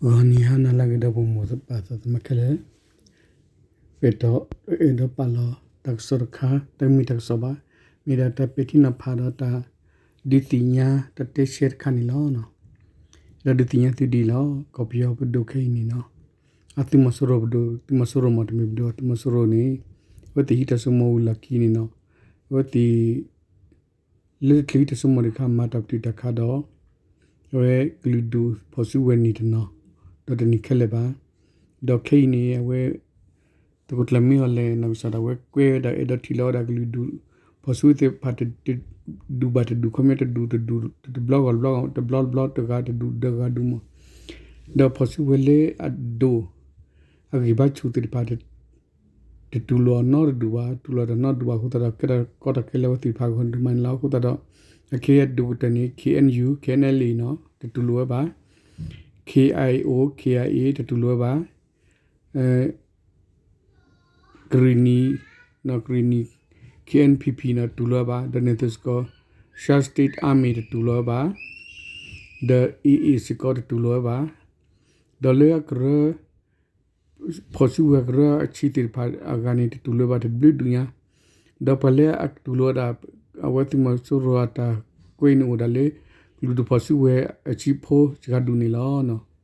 ဂီၤနံၤဟါနၤလၢအဂ့ၤ ဒီပုၢ်ဝဲၢ်မိၢ်ပၢ်သးသမါခဲလၢာ်, ပအဲၣ်ဒိးပာ်လီၤတၢ်ကစီၣ်တခါ, တမ့ၢ်တၢ်ကစီၣ်ဘၣ်, မ့ၢ်ဒၣ်တၢ်ပဲာ်ထံနီၤဖးဒီးတၢ်ဒုးသ့ၣ်ညါ တၢ်တဲရှဲတခါန့ၣ်လီၤ. ဒီးဒုးသ့ၣ်ညါသုဒ်အံၤလီၤ. ကီၢ်ပယီၤပဒိၣ်ခဲအံၤန့ၣ်နီၤ, အသုးမီၤစိရိၤပဒိၣ်, သုးမီၤစိရိၤမ့ၢ်တမ့ၢ်ပဒိၣ်, အသုးမီၤစိရိၤန့ၣ် အဝဲသ့ၣ်ဟံးတၢ်စိကမီၤဝံၤလီၢ်ခံန့ၣ်နီၤ, အဝဲသ့ၣ် လၢတချုးတၢ်စိကမီၤတခါ မၤတၢ်ပတုာ်တၢ်ခးဒီး အဝဲကလုာ်ဒူၣ်ဖီၣ်စုဝဲၤန့ၣ်တနီၤ, ဒီးတန့ၢ်ခဲလၢာ်ဘၣ်. ဒီးခဲအံၤန့ၣ် အဝဲ သုးခိၣ်ကျၢၢ်မ့ၢ်အီၤလဲၣ် နီၢ်ကစၢ်ဒၣ်ဝဲကွဲးဝဲဒၣ် အဲၣ်ဒိးထံၣ်လီၤဝဲဒၣ်ကလုာ်ဒူၣ်ဖီၣ်စုဝဲသ့ၣ်တဖၣ် တဒူၣ်ဘၣ်တဒူၣ် ခီမ့ၢ်တဒူၣ်တဒူၣ် တဘျီဂီၢ်တဘျီ တဘျီတဘျီ တဂၤတဒူၣ် တဂၤဒူၣ်မး, ဒီးဖီၣ်စုဝဲလၢအဒိၣ် အဂံၢ်ဘါဆူၣ်သ့ၣ်တဖၣ် တတူၢ်လိာ်အီၤနီတဒူၣ်ဘၣ်, တူၢ်လိာ်တၢ်နီတဒူၣ်ဘၣ်အဃိသတးဒီး ကဲထီၣ်ကီတၢ်ခဲလၢာ်ဝဲသ့ၣ်တဖၣ်အဂီၢ်ဒိၣ်မးန့ၣ်လီၤ. အဃိသတးဒီး အခဲအံၤအဒိၣ်ကတၢၢ်န့ၣ် ခ့ၣ်အဲၣ်ယူၣ် ခ့ၣ်အဲၣ်အဲၣ်လ်အ့ၣ်နီၤ တတူၢ်လိာ်ဝဲဘၣ်, ခ့ၣ် ခ့ၣ်အဲၣ်အ့ၣ် တတူၢ်လိာ်ဝဲဘၣ်, ကရံၣ်နံၤ ကရံၣ်နံၤ ခ့ၣ်အဲၣ်ပံၣ်ပံၣ် နီၤ တတူၢ်လိာ်ဝဲဘၣ်, ဒီးန့ၣ်သုးစ့ၢ်ကီး Shan State Army တတူၢ်လိာ်ဝဲဘၣ်, ဒီး အ့ၣ်အ့ၣ် စ့ၢ်ကီးတတူၢ်လိာ်ဝဲဘၣ်, ဒီးလၢအကရၢ ဖီၣ်စုဝဲကရၢအဆံးသ့ၣ်တဖၣ်အဂၤန့ၣ် တတူၢ်လိာ်ဘၣ်တဘျုးဒူၣ်ညါ, ဒီးပှၤလၢအတူၢ်လိာ်ဝဲဒၣ် အဝဲသုးမီၤစိရိၤအတၢ်ကွဲးန့ၣ်အိၣ်ဒၣ်လၢ ကလုာ်ဒူၣ်ဖီၣ်စုဝဲအဆံးဖိစှၤဒူၣ်န့ၣ်လီၤ.